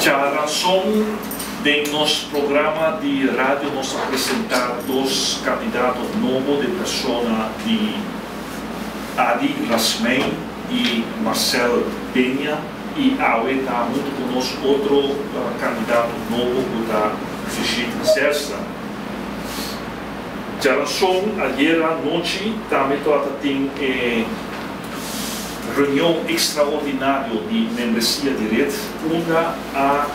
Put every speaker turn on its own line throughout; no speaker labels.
Djarason den nos programa di radio nos a presentá dos kandidato nobo den persona di Ady Rasmijn i Marcel Peña i awe ta huntu ku nos otro kandidato nobo ku ta Brigitte Zijlstra. Djarason ayera nochi tambe tabata tin e Reunion extraordinario di membresia di red unda a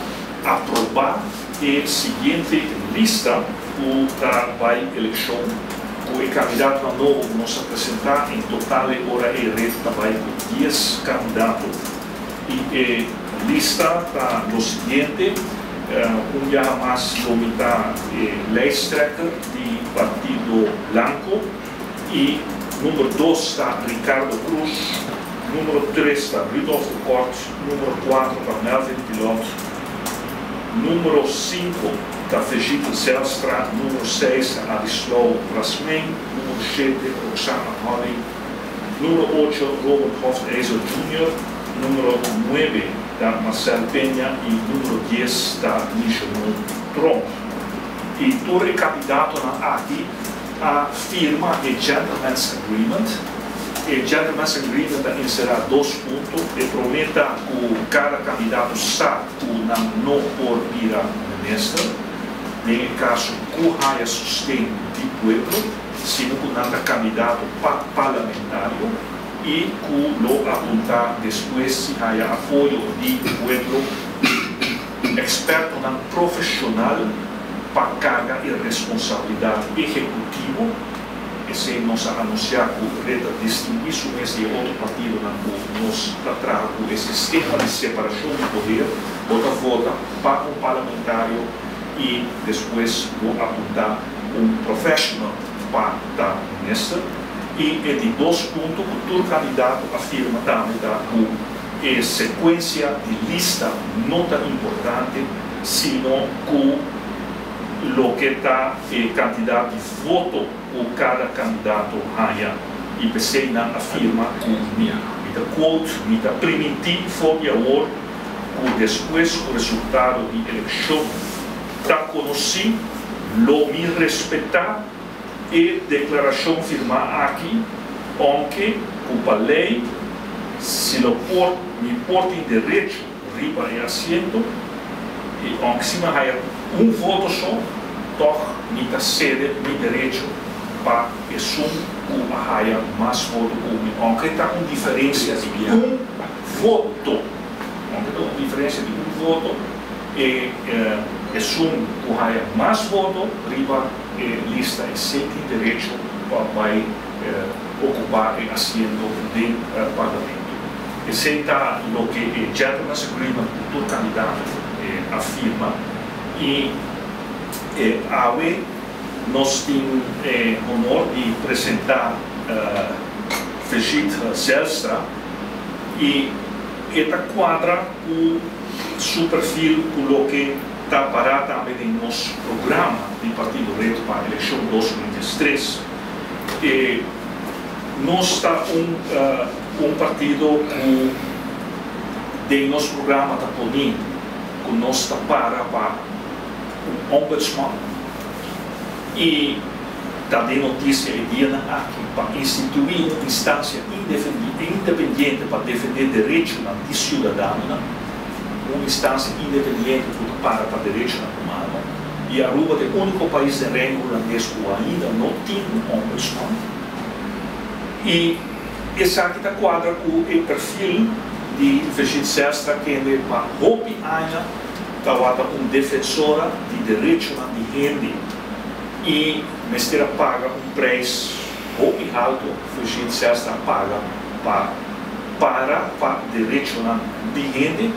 aproba e siguiente lista cu ta bay eleccion cu e candidatonan nobo cu nos a presenta. En total e ora ey red ta bay cu 10 candidato y e lista ta lo siguiente, Un biaha mas lo mi ta e lijsttrekker di Partido Blanco. Y number dos ta Ricardo Croes, numero tres ta Rudolf de Kort, numero cuatro ta Melvin Pilot, numero cinco ta Vegito Zijlstra, numero seis ta Adislou Rasmijn, numero shete Roxana Holly, numero ocho Robert Hoftijzer Junior, numero nuebe ta Marcel Peña y numero dies ta Michonul Tromp. Y tur e candidatonan aki a firma e Gentleman's Agreement. E Gentleman's Agreement ta enserá dos punto. E promé ta ku kada kandidato sa ku nan no por bira minister, den e kaso ku haya sosten di pueblo, sino ku nan ta kandidato pa parlamentario i ku lo apuntá despues si haya apoyo di pueblo ekspertonan profeshonal pa karga e responsabilidat ehekutivo. Esei nos a anunsiá ku red ta distinguí su mes di e otro partidonan ku nos ta traha ku e sistema di separashon di poder, bo ta vota pa un parlamentario i despues bo apuntá un professional pa ta minister. I e di dos punto ku tur kandidato a firma tambe ta ku e sekuensia di lista no ta importante, sino ku loke ta e kantidat di voto ku kada kandidato haña i p'esei nan a firma ku mi. Mi ta quote, Mi ta primintí for di awor ku despues ku resultado di elekshon ta konosí, lo mi respetá e deklarashon firmá aki, ounke ku pa lei si lo por mi por tin derecho riba e asiento i ounke si mi a haya un voto so, tòg mi ta sede mi derecho pa esun ku a haya mas voto ku mi, ounke ta un diferensia di un voto, ounke ta un diferensia di un voto, e esun ku haya mas voto riba e lista esei tin derecho pa bai okupá e asiento den Parlamento. Esei ta loke e Gentleman's Agreement ku tur kandidato a firma i awe nos tin e honor di presentá Brigitte Zijlstra i e ta kuadra ku su perfil ku loke ta pará tambe den nos programa di Partido Red pa elekshon 2013. E nos ta un un partido ku den nos programa ta poni ku nos ta para pa un ombudsman i ta den notisia e dianan aki pa instituí un instansia independiente pa defendé derechonan di siudadanonan, un instansia independiente ku ta para pa derechonan humano i Aruba ta e úniko pais den Reino Hulandes ku ainda no tin un ombudsman i esaki ta kuadra ku e perfil di Brigitte Zijlstra kende pa hopi aña tawata un defensora di derechonan di hende i mester a paga un prijs hopi halto, Brigitte Zijlstra a paga pa para pa derechonan di hende.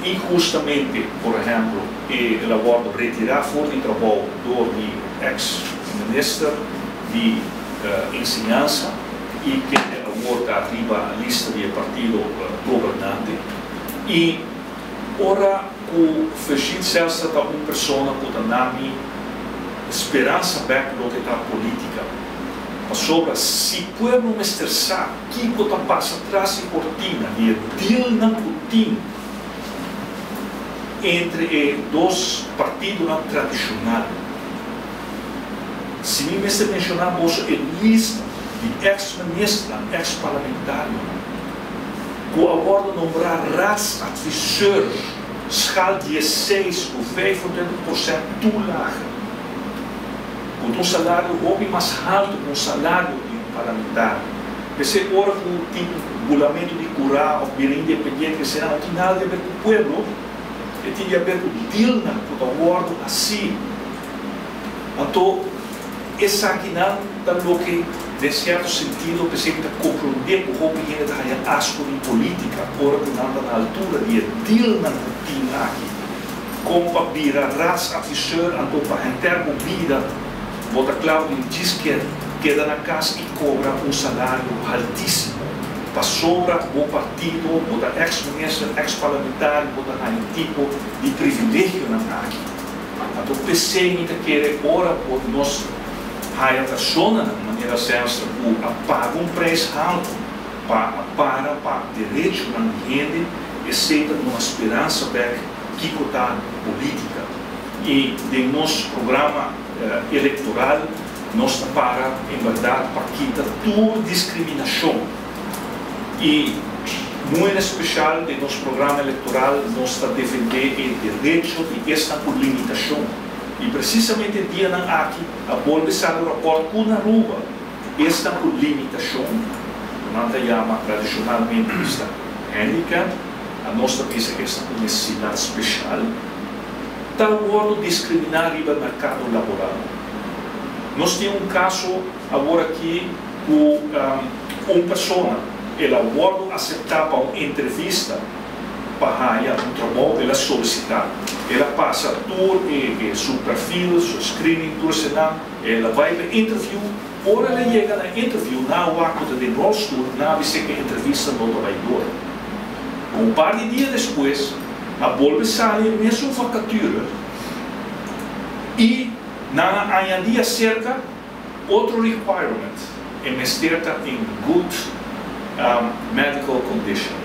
Inhustamente, por ehemplo, el a wordo retira for di trabou door di ex minister di enseñansa y kende awor ta riba lista di e partido gobernante. Y ora cu Brigitte Zijlstra ta un persona cu ta na mi speransa bek loke ta politica, pasobra si pueblo mester sa Kiko ta pasa tras e kortina di e dealnan ku tin? Entre e dos partidonan tradishonal. Si mi mester menshoná boso e lista di èks ministernan, èks parlamentarionan ku a wòrdu nombrá raadsadviseur schaal 16 ku 25% toelage, ku ta un salario hopi mas haltu ku un salario di un parlamentario. P'esei ora ku tin bulamentu di kurá òf bira independiente esei nan no tin nada di haber ku pueblo, e tin di haber ku dealnan ku ta wòrdu hasí. Anto esakinan ta loke den sierto sentido p'esei mi ta komprondé ku hopi hende ta haña asko di polítika ora ku nan ta na altura di e dealnan ku tin aki kon pa bira raadsadviseur anto pa henter bo bida bo ta kla di djis keda na kas i kobra un salario haltísimo pasobra bo partido bo ta ex minister, ex parlamentario bo ta haña tipo di privilegionan aki. Anto p'esei mi ta kere ora ku nos haya personanan manera Zijlstra ku a paga un prijs haltu pa a para pa derechonan di hende, esei ta duna speransa bek kiko ta politica. I den nos programa electoral nos ta para en berdad pa kita tur discriminacion. I muy en especial den nos programa electoral nos ta defende e derecho di esnan cu limitacion. I precisamente e dianan aki a bolbe sali un rapport cu na Aruba esnan cu limitacion, cu nan ta yama tradicionalmente esnan handicap, anos ta bisa esnan cu necesidad special, ta wordo discrimina riba e mercado laboral. Nos tin un caso awor aki cu un persona el a wordo acepta pa un entrevista pa haya un trabou, el a solicita, el a pasa tur e su perfil, su screening, tur esenan, el a bay pa e interview, ora el a yega na e interview nan a wak cu ta den rolstoel, nan a bis'e cu e entrevista no ta bay door. Un par di dia despues a bolbe sali e mesun vacature y nan a añadi acerca otro requirement, e mester ta in good medical condition.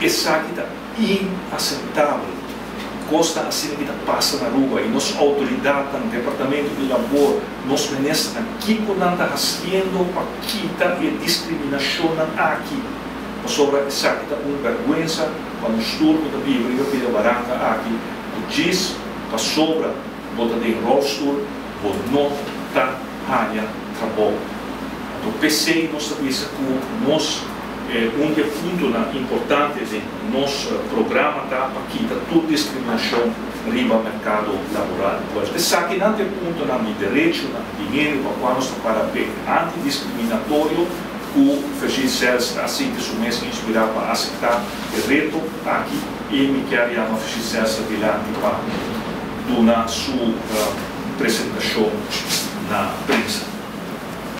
Esaki ta inaceptabel. Cosnan asina ki ta pasa na Aruba y nos autoridadnan, Departamento di Labor, nos ministernan, kico nan ta haciendo pa kita e discriminacionnan aki? Pasobra esaki ta un berguensa pa nos tur cu ta biba riba pida baranca aki cu djis pasobra bo ta den rolstoel bo no ta haña trabou. Anto p'esei nos ta bisa ku nos un di e puntonan importante den nos programa ta pa kita tur diskriminashon riba merkado laboral. Wèl, esakinan ta e puntonan di derechonan di hende pa kua nos ta para p'e antidiskriminatorio ku Vergil Zijlstra a sinti su mes inspirá pa aseptá e reto aki i mi kier yama Vergil Zijlstra dilanti pa duna su presentashon na prensa.